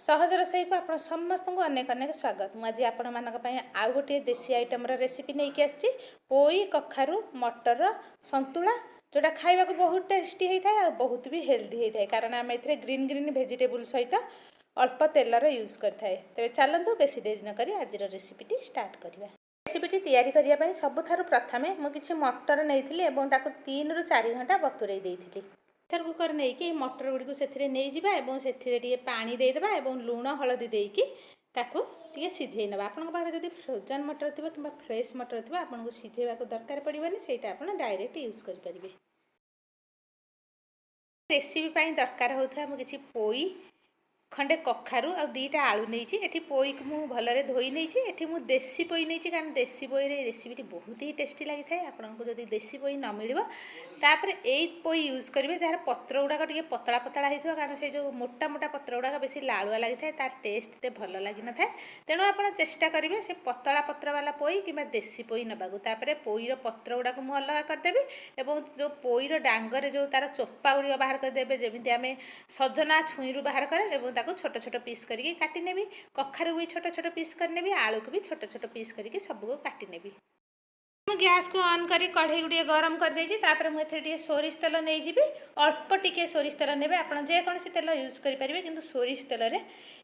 ସହଜ ରୋଷେଇକୁ ଆପଣ ସମସ୍ତଙ୍କୁ ଅନେକ ଅନେକ ସ୍ୱାଗତ। ମୁଁ ଆଜି ଆପଣମାନଙ୍କ ପାଇଁ ଆଉ ଗୋଟିଏ ଦେଶୀ ଆଇଟମ୍ର ରେସିପି ନେଇକି ଆସିଛି, ପୋଇ କଖାରୁ ମଟର ସନ୍ତୁଳା, ଯେଉଁଟା ଖାଇବାକୁ ବହୁତ ଟେଷ୍ଟି ହେଇଥାଏ ଆଉ ବହୁତ ବି ହେଲ୍ଦି ହେଇଥାଏ, କାରଣ ଆମେ ଏଥିରେ ଗ୍ରୀନ୍ ଗ୍ରୀନ୍ ଭେଜିଟେବୁଲ୍ ସହିତ ଅଳ୍ପ ତେଲର ୟୁଜ୍ କରିଥାଏ। ତେବେ ଚାଲନ୍ତୁ, ବେଶୀ ଡେରି ନକରି ଆଜିର ରେସିପିଟି ଷ୍ଟାର୍ଟ କରିବା। ରେସିପିଟି ତିଆରି କରିବା ପାଇଁ ସବୁଠାରୁ ପ୍ରଥମେ ମୁଁ କିଛି ମଟର ନେଇଥିଲି ଏବଂ ତାକୁ 3ରୁ 4 ଘଣ୍ଟା ବତୁରେଇ ଦେଇଥିଲି। ପ୍ରେସର କୁକର୍ ନେଇକି ଏଇ ମଟର ଗୁଡ଼ିକୁ ସେଥିରେ ନେଇଯିବା ଏବଂ ସେଥିରେ ଟିକେ ପାଣି ଦେଇଦେବା ଏବଂ ଲୁଣ ହଳଦୀ ଦେଇକି ତାକୁ ଟିକେ ସିଝେଇ ନେବା। ଆପଣଙ୍କ ପାଖରେ ଯଦି ଫ୍ରୋଜନ୍ ମଟର ଥିବ କିମ୍ବା ଫ୍ରେଶ୍ ମଟର ଥିବ, ଆପଣଙ୍କୁ ସିଝେଇବାକୁ ଦରକାର ପଡ଼ିବନି, ସେଇଟା ଆପଣ ଡାଇରେକ୍ଟ ୟୁଜ୍ କରିପାରିବେ। ରେସିପି ପାଇଁ ଦରକାର ହେଉଥିବା ମୁଁ କିଛି ପୋଇ, ଖଣ୍ଡେ କଖାରୁ ଆଉ 2ଟା ଆଳୁ ନେଇଛି। ଏଠି ପୋଇକୁ ମୁଁ ଭଲରେ ଧୋଇ ନେଇଛି। ଏଠି ମୁଁ ଦେଶୀ ପୋଇ ନେଇଛି, କାରଣ ଦେଶୀ ପୋଇରେ ଏଇ ରେସିପିଟି ବହୁତ ହି ଟେଷ୍ଟି ଲାଗିଥାଏ। ଆପଣଙ୍କୁ ଯଦି ଦେଶୀ ପୋଇ ନ ମିଳିବ, ତାପରେ ଏଇ ପୋଇ ୟୁଜ୍ କରିବେ ଯାହାର ପତ୍ର ଗୁଡ଼ାକ ଟିକେ ପତଳା ପତଳା ହେଇଥିବ, କାରଣ ସେ ଯେଉଁ ମୋଟା ମୋଟା ପତ୍ର ଗୁଡ଼ାକ ବେଶୀ ଲାଳୁଆ ଲାଗିଥାଏ, ତାର ଟେଷ୍ଟ ଏତେ ଭଲ ଲାଗିନଥାଏ। ତେଣୁ ଆପଣ ଚେଷ୍ଟା କରିବେ ସେ ପତଳା ପତ୍ର ବାଲା ପୋଇ କିମ୍ବା ଦେଶୀ ପୋଇ ନେବାକୁ। ତାପରେ ପୋଇର ପତ୍ର ଗୁଡ଼ାକୁ ମୁଁ ଅଲଗା କରିଦେବି ଏବଂ ଯେଉଁ ପୋଇର ଡାଙ୍ଗରେ ଯେଉଁ ତାର ଚୋପା ଗୁଡ଼ିକ ବାହାର କରିଦେବେ, ଯେମିତି ଆମେ ସଜନା ଛୁଇଁରୁ ବାହାର କରେ, ଏବଂ ତାକୁ ଛୋଟ ଛୋଟ ପିସ୍ କରିକି କାଟି ନେବି। କଖାରୁ ବି ଛୋଟ ଛୋଟ ପିସ୍ କରିନେବି, ଆଳୁକୁ ବି ଛୋଟ ଛୋଟ ପିସ୍ କରିକି ସବୁକୁ କାଟି ନେବି। ମୁଁ ଗ୍ୟାସ୍କୁ ଅନ୍ କରି କଢ଼େଇକୁ ଟିକେ ଗରମ କରିଦେଇଛି। ତାପରେ ମୁଁ ଏଥିରେ ଟିକେ ସୋରିଷ ତେଲ ନେଇଯିବି। ଅଳ୍ପ ଟିକେ ସୋରିଷ ତେଲ ନେବେ। ଆପଣ ଯେକୌଣସି ତେଲ ୟୁଜ୍ କରିପାରିବେ, କିନ୍ତୁ ସୋରିଷ ତେଲରେ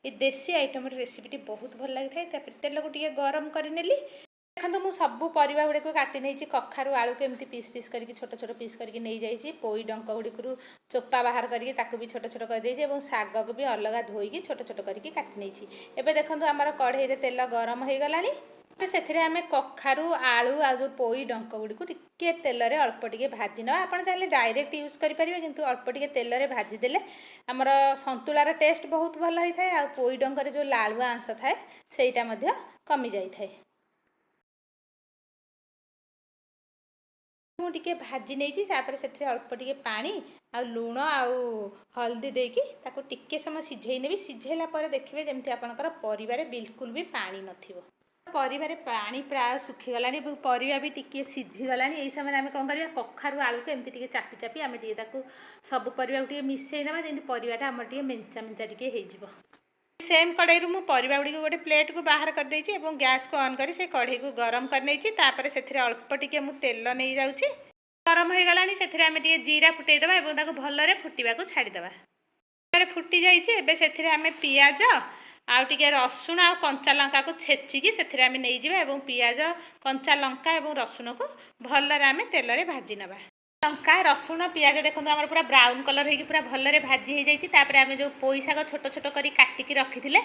ଏ ଦେଶୀ ଆଇଟମ୍ର ରେସିପିଟି ବହୁତ ଭଲ ଲାଗିଥାଏ। ତାପରେ ତେଲକୁ ଟିକେ ଗରମ କରିନେଲି। ଦେଖନ୍ତୁ, ମୁଁ ସବୁ ପରିବା ଗୁଡ଼ିକୁ କାଟି ନେଇଛି। କଖାରୁ, ଆଳୁକୁ ଏମିତି ପିସ୍ ପିସ୍ କରିକି, ଛୋଟ ଛୋଟ ପିସ୍ କରିକି ନେଇଯାଇଛି। ପୋଇ ଡଙ୍କ ଗୁଡ଼ିକରୁ ଚୋପା ବାହାର କରିକି ତାକୁ ବି ଛୋଟ ଛୋଟ କରିଦେଇଛି ଏବଂ ଶାଗକୁ ବି ଅଲଗା ଧୋଇକି ଛୋଟ ଛୋଟ କରିକି କାଟି ନେଇଛି। ଏବେ ଦେଖନ୍ତୁ, ଆମର କଢ଼େଇରେ ତେଲ ଗରମ ହେଇଗଲାଣି। ସେଥିରେ ଆମେ କଖାରୁ, ଆଳୁ ଆଉ ଯେଉଁ ପୋଇ ଡଙ୍କ ଗୁଡ଼ିକୁ ଟିକେ ତେଲରେ ଅଳ୍ପ ଟିକେ ଭାଜି ନେବା। ଆପଣ ଚାହିଁଲେ ଡାଇରେକ୍ଟ ୟୁଜ୍ କରିପାରିବେ, କିନ୍ତୁ ଅଳ୍ପ ଟିକେ ତେଲରେ ଭାଜିଦେଲେ ଆମର ସନ୍ତୁଳାର ଟେଷ୍ଟ ବହୁତ ଭଲ ହେଇଥାଏ ଆଉ ପୋଇ ଡଙ୍କରେ ଯେଉଁ ଲାଳୁଆ ଅଂଶ ଥାଏ, ସେଇଟା ମଧ୍ୟ କମି ଯାଇଥାଏ। ମୁଁ ଟିକେ ଭାଜି ନେଇଛି। ତାପରେ ସେଥିରେ ଅଳ୍ପ ଟିକେ ପାଣି ଆଉ ଲୁଣ ଆଉ ହଳଦୀ ଦେଇକି ତାକୁ ଟିକେ ସମୟ ସିଝେଇ ନେବି। ସିଝେଇଲା ପରେ ଦେଖିବେ ଯେମିତି ଆପଣଙ୍କର ପରିବାରେ ବିଲକୁଲ ବି ପାଣି ନଥିବ। ପରିବାରେ ପାଣି ପ୍ରାୟ ଶୁଖିଗଲାଣି ଏବଂ ପରିବା ବି ଟିକିଏ ସିଝିଗଲାଣି। ଏଇ ସମୟରେ ଆମେ କ'ଣ କରିବା? କଖାରୁ, ଆଳୁକୁ ଏମିତି ଟିକେ ଚାପି ଚାପି ଆମେ ଟିକେ ତାକୁ ସବୁ ପରିବାକୁ ଟିକେ ମିଶାଇ ନେବା, ଯେମିତି ପରିବାଟା ଆମର ଟିକେ ମେଞ୍ଚା ମେଞ୍ଚା ଟିକେ ହେଇଯିବ। ସେମ୍ କଢ଼େଇରୁ ମୁଁ ପରିବା ଗୁଡ଼ିକୁ ଗୋଟେ ପ୍ଲେଟ୍କୁ ବାହାର କରିଦେଇଛି ଏବଂ ଗ୍ୟାସ୍କୁ ଅନ୍ କରି ସେ କଢ଼େଇକୁ ଗରମ କରିନେଇଛି। ତାପରେ ସେଥିରେ ଅଳ୍ପ ଟିକେ ମୁଁ ତେଲ ନେଇଯାଉଛି। ଗରମ ହେଇଗଲାଣି। ସେଥିରେ ଆମେ ଟିକେ ଜିରା ଫୁଟେଇଦେବା ଏବଂ ତାକୁ ଭଲରେ ଫୁଟିବାକୁ ଛାଡ଼ିଦେବା। ଫୁଟି ଯାଇଛି। ଏବେ ସେଥିରେ ଆମେ ପିଆଜ ଆଉ ଟିକେ ରସୁଣ ଆଉ କଞ୍ଚା ଲଙ୍କାକୁ ଛେଚିକି ସେଥିରେ ଆମେ ନେଇଯିବା ଏବଂ ପିଆଜ, କଞ୍ଚା ଲଙ୍କା ଏବଂ ରସୁଣକୁ ଭଲରେ ଆମେ ତେଲରେ ଭାଜି ନେବା। ଲଙ୍କା, ରସୁଣ, ପିଆଜ ଦେଖନ୍ତୁ, ଆମର ପୁରା ବ୍ରାଉନ୍ କଲର୍ ହେଇକି ପୁରା ଭଲରେ ଭାଜି ହେଇଯାଇଛି। ତାପରେ ଆମେ ଯେଉଁ ପୋଇ ଶାଗ ଛୋଟ ଛୋଟ କରି କାଟିକି ରଖିଥିଲେ,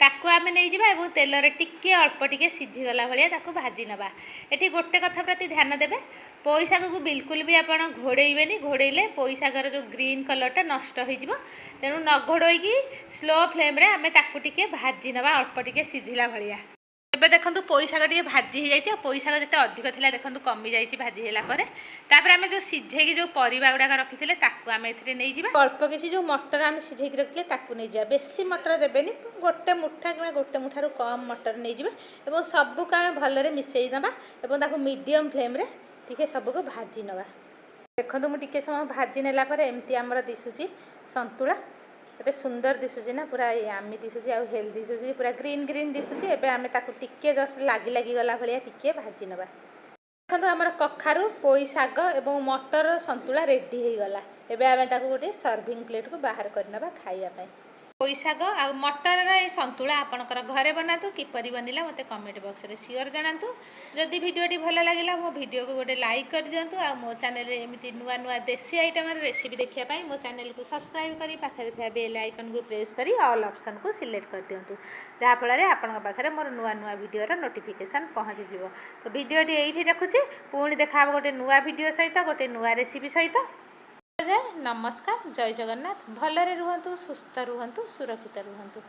ତାକୁ ଆମେ ନେଇଯିବା ଏବଂ ତେଲରେ ଟିକେ ଅଳ୍ପ ଟିକେ ସିଝିଗଲା ଭଳିଆ ତାକୁ ଭାଜି ନେବା। ଏଠି ଗୋଟେ କଥା ପ୍ରତି ଧ୍ୟାନ ଦେବେ, ପୋଇ ଶାଗକୁ ବିଲକୁଲ ବି ଆପଣ ଘୋଡ଼େଇବେନି। ଘୋଡ଼େଇଲେ ପୋଇ ଶାଗର ଯେଉଁ ଗ୍ରୀନ୍ କଲର୍ଟା ନଷ୍ଟ ହେଇଯିବ। ତେଣୁ ନ ଘୋଡ଼େଇକି ସ୍ଲୋ ଫ୍ଲେମ୍ରେ ଆମେ ତାକୁ ଟିକେ ଭାଜି ନେବା, ଅଳ୍ପ ଟିକେ ସିଝିଲା ଭଳିଆ। ଏବେ ଦେଖନ୍ତୁ, ପୋଇ ଶାଗ ଟିକେ ଭାଜି ହେଇଯାଇଛି ଆଉ ପୋଇ ଶାଗ ଯେତେ ଅଧିକ ଥିଲା, ଦେଖନ୍ତୁ, କମିଯାଇଛି ଭାଜି ହେଲା ପରେ। ତାପରେ ଆମେ ଯେଉଁ ସିଝେଇକି ଯେଉଁ ପରିବା ଗୁଡ଼ାକ ରଖିଥିଲେ, ତାକୁ ଆମେ ଏଥିରେ ନେଇଯିବା। ଅଳ୍ପ କିଛି ଯେଉଁ ମଟର ଆମେ ସିଝେଇକି ରଖିଥିଲେ, ତାକୁ ନେଇଯିବା। ବେଶୀ ମଟର ଦେବେନି, ଗୋଟେ ମୁଠା କିମ୍ବା ଗୋଟେ ମୁଠାରୁ କମ୍ ମଟର ନେଇଯିବେ ଏବଂ ସବୁକୁ ଆମେ ଭଲରେ ମିଶାଇ ନେବା ଏବଂ ତାକୁ ମିଡ଼ିୟମ୍ ଫ୍ଲେମ୍ରେ ଟିକେ ସବୁକୁ ଭାଜି ନେବା। ଦେଖନ୍ତୁ, ମୁଁ ଟିକେ ସମୟ ଭାଜି ନେଲା ପରେ ଏମିତି ଆମର ଦିଶୁଛି ସନ୍ତୁଳା। କେତେ ସୁନ୍ଦର ଦିଶୁଛି ନା? ପୁରା ୟାମି ଦିଶୁଛି ଆଉ ହେଲ୍ଦି ଦିଶୁଛି, ପୁରା ଗ୍ରୀନ୍ ଗ୍ରୀନ୍ ଦିଶୁଛି। ଏବେ ଆମେ ତାକୁ ଟିକେ ଜଷ୍ଟ ଲାଗି ଲାଗି ଗଲା ଭଳିଆ ଟିକେ ଭାଜି ନେବା। ଦେଖନ୍ତୁ, ଆମର କଖାରୁ, ପୋଇ ଶାଗ ଏବଂ ମଟର ସନ୍ତୁଳା ରେଡ଼ି ହେଇଗଲା। ଏବେ ଆମେ ତାକୁ ଗୋଟେ ସର୍ଭିଂ ପ୍ଲେଟ୍କୁ ବାହାର କରିନେବା ଖାଇବା ପାଇଁ। ପୋଇ ଶାଗ ଆଉ ମଟରର ଏ ସନ୍ତୁଳା ଆପଣଙ୍କର ଘରେ ବନାନ୍ତୁ। କିପରି ବନିଲା ମୋତେ କମେଣ୍ଟ ବକ୍ସରେ ସିଓର ଜଣାନ୍ତୁ। ଯଦି ଭିଡ଼ିଓଟି ଭଲ ଲାଗିଲା, ମୋ ଭିଡ଼ିଓକୁ ଗୋଟେ ଲାଇକ୍ କରିଦିଅନ୍ତୁ ଆଉ ମୋ ଚ୍ୟାନେଲରେ ଏମିତି ନୂଆ ନୂଆ ଦେଶୀ ଆଇଟମର ରେସିପି ଦେଖିବା ପାଇଁ ମୋ ଚ୍ୟାନେଲକୁ ସବସ୍କ୍ରାଇବ୍ କରି ପାଖରେ ଥିବା ବେଲ୍ ଆଇକନ୍କୁ ପ୍ରେସ୍ କରି ଅଲ୍ ଅପସନ୍କୁ ସିଲେକ୍ଟ କରିଦିଅନ୍ତୁ, ଯାହାଫଳରେ ଆପଣଙ୍କ ପାଖରେ ମୋର ନୂଆ ନୂଆ ଭିଡ଼ିଓର ନୋଟିଫିକେସନ୍ ପହଞ୍ଚିଯିବ। ତ ଭିଡ଼ିଓଟି ଏଇଠି ରଖୁଛି। ପୁଣି ଦେଖା ହେବ ଗୋଟେ ନୂଆ ଭିଡ଼ିଓ ସହିତ, ଗୋଟେ ନୂଆ ରେସିପି ସହିତ। ନମସ୍କାର, ଜୟ ଜଗନ୍ନାଥ। ଭଲରେ ରୁହନ୍ତୁ, ସୁସ୍ଥ ରୁହନ୍ତୁ, ସୁରକ୍ଷିତ ରୁହନ୍ତୁ।